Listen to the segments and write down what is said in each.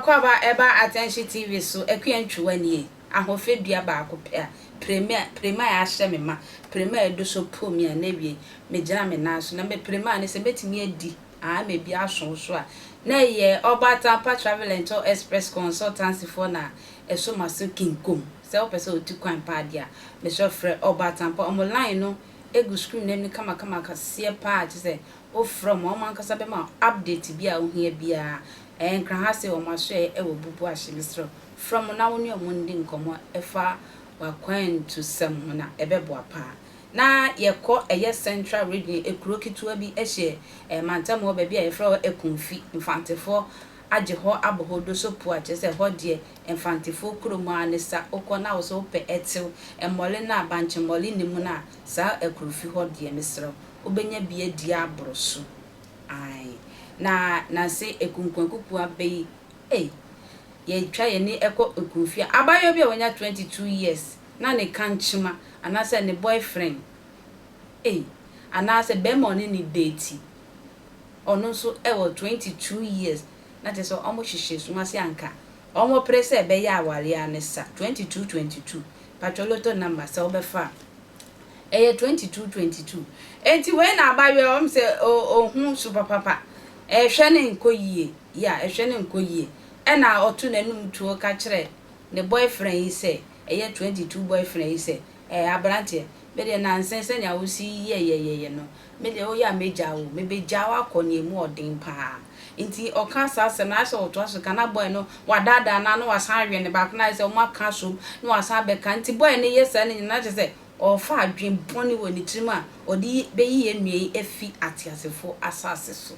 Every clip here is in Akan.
Akwaaba ɛba Attention TV so Akua Ntwiwa nie, Ahoɔfɛ dua baako pɛ a, preme a, preme a ahyɛ me ma, preme a ɛdu so po me a na awiei megyina me nan so na me preme a ne sɛ mɛtumi adi aa ma ebi aso wo so a na ɛyɛ Ɔbaatanpa Travel and Tour Express Consultancy foɔ na ɛso m'aso kinkom. Sɛ wopɛ sɛ wotu kwan paa deɛ a, mesrɛ wo frɛ Ɔbaatanpa, wɔn line no gu screen no anim kamakama kɛseɛ paa kyerɛ sɛ wofrɛ wɔn a, wɔn ankasa bɛma wo update bi a wohia biara. Ɛɛ Nkran ha sei wɔn asoɛeɛ wɔ Bubuahye, mesrɛ wo frɛ wɔn na wo ne wɔn ndi nkɔmmɔ ɛfa w'akwantusɛm ho na ɛbɛboa paa. Na yɛkɔ ɛyɛ Central Region ekuro ketewa bi ɛhyɛ mantam hɔ baabi a yɛfrɛ hɔ Ekumfi, Mfantefoɔ agye hɔ abɔ hɔ doso po a kyerɛ sɛ ɛhɔ deɛ Mfantefoɔ kurom ara ne sa, wokɔ na wo sɛ wopɛ ɛtew, mmɔle no a bankye mmɔle nni mu no a, saa Akurofi hɔ deɛ mesrɛ wo wobɛnya bi adi aboro so. Ae. Na nanse Ekunkuakuku aba yi, ei, yɛtwa yɛn ani kɔ Ekumfi a, abaayewa bi a wanya 22 years na ne kankyema anaasɛ ne boyfriend, ei, anaasɛ barima a ɔne no date, ɔno nso wɔ 22 years, na kyerɛ sɛ wɔhyehyɛ sum ase anka wɔpere sɛ ɛbɛyɛ aware ara ne sa, 22 22, patwɔ lotto number sɛ wobɛfa a, ɛyɛ 22 22. Enti wei na abayewa wɔn sɛ ɔhu so papapa, ɛhwɛ no nkɔ yie, yeah, ɛhwɛ no nkɔ yie, ɛna ɔto n'anum tuo ka kyerɛ ne boyfriend yi sɛ, ɛyɛ 22 boyfriend yi sɛ, ɛɛ aberanteɛ, me deɛ nansa yi sɛnea wosi yɛyɛyɛyɛ no, Me deɛ woyɛ a mɛgyaa wo, mebɛgyaa wo akɔ nea ɛmu ɔden paa. Nti ɔka saa asɛm no, ayɛ sɛ ɔtoa so ka na boy no wadaadaa no ara na wasan awe ne baako na ayɛ sɛ wɔaka asom na wasan abɛka. Nti boy no yɛ saa no nyinaa na kyerɛ sɛ ɔrefa adwene bɔne wɔ ne tirim a ɔde bɛyi yɛn nua yi afi ateasefoɔ asase so.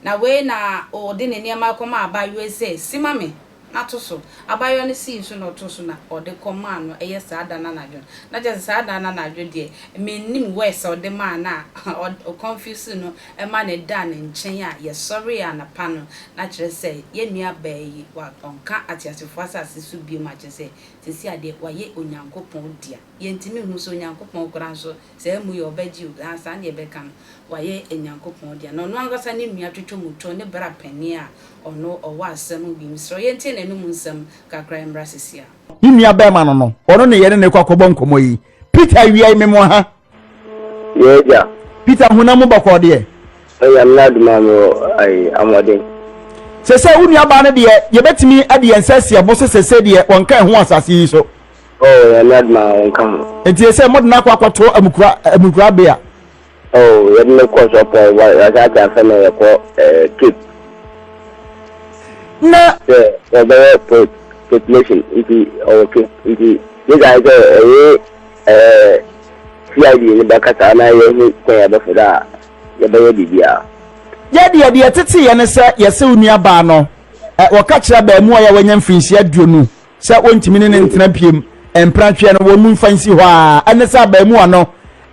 Na wei na ɔde ne nneɛma kɔmaa abaayewa yi sɛ, Si ma me, na to so. Abaayewa no sii so na ɔtoo so na ɔde kɔmaa no, ɛyɛ saa da no anadwo no. Na kyerɛ sɛ saa da no anadwo deɛ, mennim words a ɔde maa no a ɔ confuse no ma no daa ne nkyɛn a yɛsɔree anɔpa no, na kyerɛ sɛ yɛn nuabaa yi, wa, ɔnka ateasefoɔ asase so bio ma kyerɛ sɛ seesei adeɛ, wayɛ Onyankopɔn dea. Yɛntumi nhu sɛ Onyankopɔn koraa nso Saa mu yi ɔbɛgye o, aa saa deɛ ɛbɛka no, wayɛ Nyankopɔn dea. Na ɔno ankasa ne nua twotwomutwo, ne bra panin a ɔno ɔwɔ asɛm bi. Mesrɛ wo yɛntie n'anum nsɛm kakra mmra sesia. Ne nua bɛɛma no no, ɔno ne yɛne no rekɔ akɔbɔ nkɔmmɔ yi. Peter awia yi memo ha. Yɛ agya. Peter honam mu bɔkɔɔ deɛ? Onyame n'adom a mewɔ ayi ahoɔden. Sese wo nua baa no deɛ yɛbɛtumi de yɛn nsa asi ɛbo so sese deɛ wɔnka ɛho asase yi so. Oh, Nyame adom a ɔnka ho. Nti ɛsɛ mode no akɔ akɔto amukura amukura bea. Oh, yɛde no kɔ sɔpɔn wa yɛsan ate afɛ no yɛkɔ eh, Cape. Na. Sɛ wɔbɛyɛ pro population nti ɔwɔ Cape nti ne saa sɛ ɛye eh, CID ne bɛkasa na yɛhu kwan yɛbɛfo do a yɛbɛyɛ biribiara. Yɛ deɛ deɛ ɛtete yɛ ne sɛ yɛsɛ wo nua baa no wɔka kyerɛ abaamuwa yi a wanya mfirinhyia 20 sɛ wɔntumi ne ne ntena piem mprantweɛ no wɔn mu mfa nsi hɔ a ɛne sɛ abaamuwa no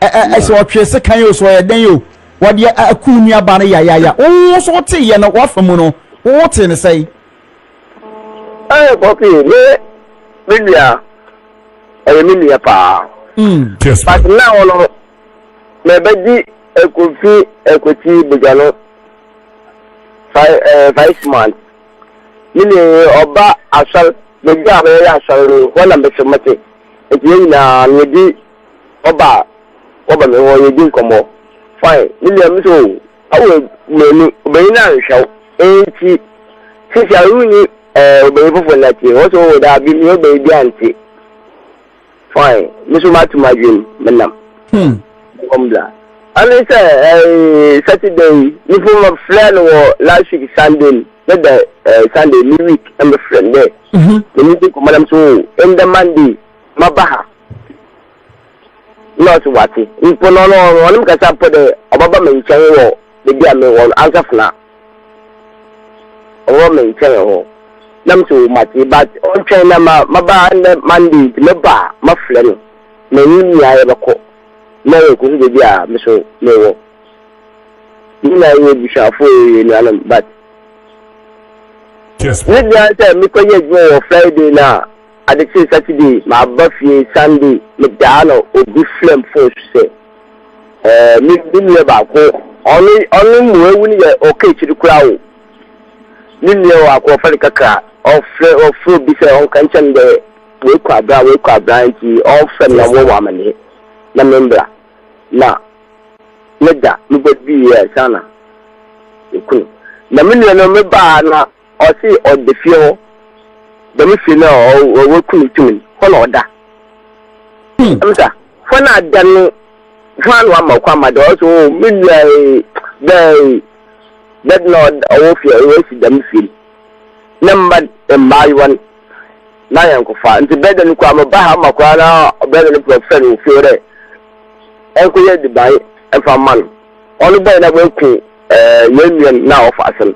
sɛ ɔtwe sekan o sɛ ɔyɛ dɛn o wɔde aku nuabaa no yayaya wo so wote yɛ no wafa mu no wote ne sɛe. Ɛɛ pɔpi me me nua ɔyɛ me nua paa. But now no mɛbɛdi ekofi ekoti bogya no 5 5 months. Me nua yi ɔba asɔr, beebi a yɛyɛ asɔr no, hɔ na mese metse. Ntsi hɛn nyina no yɛdzi, ɔba a, wɔba me hɔ yɛdzi nkɔmbɔ. Fine, me nua mese o, awo mmienu, ɔbanyin no annhwɛ wo, ntsi sisi a wonnyi ɔbanyin fofor no tse? Ɔse o daabi, menye ɔbanyin biara nntse. Fine, me so mato m'adwen menam. Mbra. Ɔne sɛ Saturday yi, me phone mafrɛ no wɔ last week Sunday no. Ne dɛ Sunday me week na me frɛ no dɛ me ne di nkɔmmɔ na me so o ndɛ Monday maba ha na ɔse wate mpo no ɔno ɔne me kasa mpo dɛ ɔbɛba me nkyɛn wɔ baabi a mewɔ no ansafena ɔbɛba me nkyɛn hɔ na me so o mate but ɔntwɛn na ma maba ndɛ Monday nti meba a mafrɛ no na ne nyinaa yɛbɛkɔ na yɛkɔhu baabi a me so mewɔ. Yɛn nyinaa yɛ abusuafo o, yɛ nuanom but ne deɛ sɛ mekɔyɛ adwuma wɔ Friday no a ade kyee Saturday maba fie Sunday medaa na obi frɛ me phone so sɛ ɛɛ me me nua baako ɔno ɔno mu ewu no yɛ ɔka akyiri koraa o. Ne nua wɔ akɔ ɔfrɛ no kakra, ɔfrɛ ɔfrɛ obi sɛ ɔnka nkyerɛ no dɛ oekɔ abra oekɔ abra ntsi ɔmfrɛ me na ɔmbɔ mo amanee na membra. Na ne da mobɔdui ansaana oeku no. Na mo nua no mebaa na ɔse ɔda fie hɔ, dɛm fie no a oeku no tum no, hɔ na ɔda. Na mese, hɔ na ada no hwan na ɔama kwan ma da? Ɔse, oh me nua ee, dɛ ee, dɛ na ɔwɔ fie, oesi dɛm fie no, ne mba mbaayewa no n'anyɛnkofa. Ntsi bɛda no koraa meba ha ma koraa na bɛda no frɛ no wɔ fie hɔ dɛ ɔnkɔyɛ edziban mfa mma no. Ɔno bɔe na oeku hɛn nua no na ɔfa asen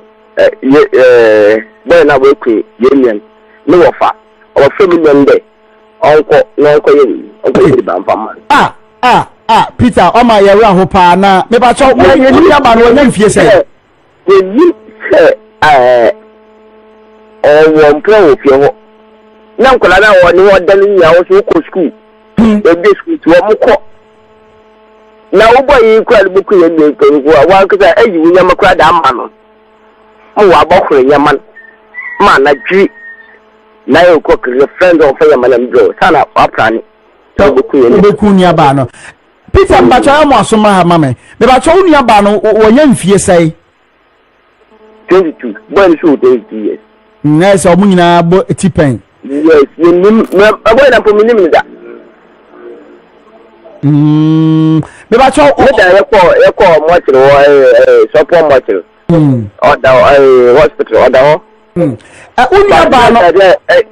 yɛ bɔe na oeku hɛn nua no ne wɔfa. Ɔbɛfrɛ mo nua no dɛ ɔnkɔ na ɔnkɔyɛ wei, ɔnkɔyɛ edziban mfa mma no. Ah ah ah Peter ɔma yɛ werɛ ho paa na mepakyɛw wo nuabaa no wanya mfie sɛn? Yennyim sɛ ɔwɔ mpena wɔ fie hɔ. Na nkwadaa no a wɔne hɔ da no nyinaa wɔn nso wɔkɔ sukuu. Wɔabue sukuu nti wɔkɔ. Na wobɔ yi koraa no bɛku yɛn nua mpanyinfoɔ a wankasa ayi wo nneɛma koraa da ama no ma wabɔhoro nneɛma no ma anadwo na yɛ kɔ kiri friend ɔmfa nneɛma no mbrɛ wo sana waprane sɛ wobɛku yɛn nua. Wobɛku nuabaa no. Peter mpakyɛ yɛ mo aso mmra ha ma me. Mepakyɛ wo nuabaa no wɔnya mfie sɛe? 22 boy no so wɔ 22 years. Na yɛ sɛ ɔmo nyinaa bɔ ti pɛn. Yes, yɛnim na boy na mpo menim no da. Mepakyɛ wo. Ne da yɛkɔ yɛkɔ mɔkyere hɔ ɛɛ sɔpɔ mɔkyere. Ɔda ɛɛ hospital ɔda hɔ. Wo nuabaa no.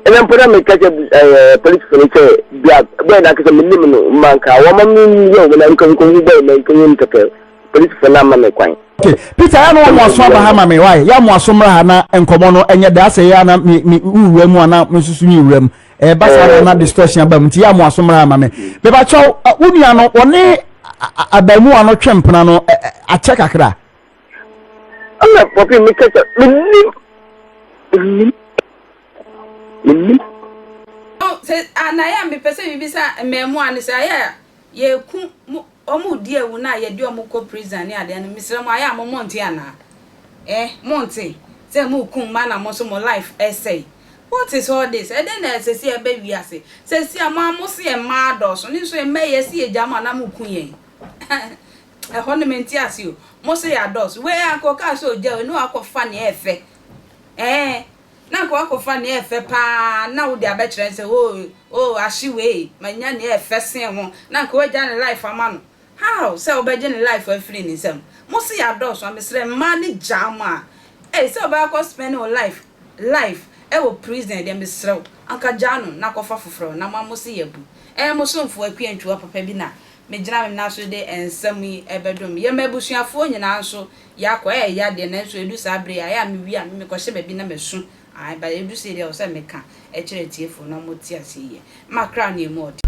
Ɛnɛ mpo na meka kyɛ ɛɛ polisifo no sɛ bia boy na akasɛ menim no mma nka wɔma me yɛ wɔn na nka nkɔhu boy na nka hu no kɛkɛ polisifo no amma me kwan. Okay, Peter, ya no wɔn aso aba ha ma me why? Ya mo aso mmra ha na nkɔmɔ no ɛnyɛ da asɛ ya na me me wura mu ana me nso mi wura mu. Ɛba saa na na distortion aba mu nti ya mo aso mmra ha ma me. Beba kyɛw, wo nua no wɔne abaamuwa no twe mpena no akyɛ kakra. Ɛna pɔpi mi kɛsɛ mi nim mi nim mi nim. Sɛ na yɛ a mepɛ sɛ mebisa mmaamua no sɛ ayɛ a yɛku mo Ɔmo di awu no a yɛde ɔmo kɔ prison ne adeɛ no mesrɛ mo ayɛ a mo monte anaa eh monte sɛ mo ku mma na mo nso mo life ɛsɛe what is all this ɛdɛn na sɛsi ɛbɛ wiase sɛsi a mo a mo se mmaa adɔɔso ne nso mmaa yi yɛse yɛgya mo a na mo ku yɛn ɛhɔ no mente ase o mo se yɛ adɔɔso wei anka ɔkaa sɛ ɔgya wei ne wakɔ fa nea ɛfɛ eh Na anka woakɔfa nea ɛyɛ fɛ paa na wode abɛkyerɛ no sɛ oh oh ahye wei manya nea ɛyɛ fɛ sen ho na anka woagya ne life ama no how sɛ wobɛgye ne life afiri ne nsam mo se yɛadɔɔso a mesrɛ mmaa no gyaa mo a ei sɛ wobɛakɔ spend wo life life ɛwɔ prison deɛ mesrɛ wo anka gyaa no na kɔfa foforɔ na mo a mo se yɛabu ɛɛ mo somfoɔ Akua Antwiwa papa bi na megyina me nan so de nsɛm yi ɛbɛdom yɛ m'abusuafoɔ nyinaa nso Yɛakɔ, ɛyɛ ya deɛ nanso ɛdu saa berɛ yi a, ɛyɛ a mewie a, me mekɔhyɛ baabi na masu, ae, but ɛdu sei deɛ ɛwɔ sɛ meka kyerɛ atiefoɔ na wɔte aseɛ yie. M'akra ne ɛmu ɔden.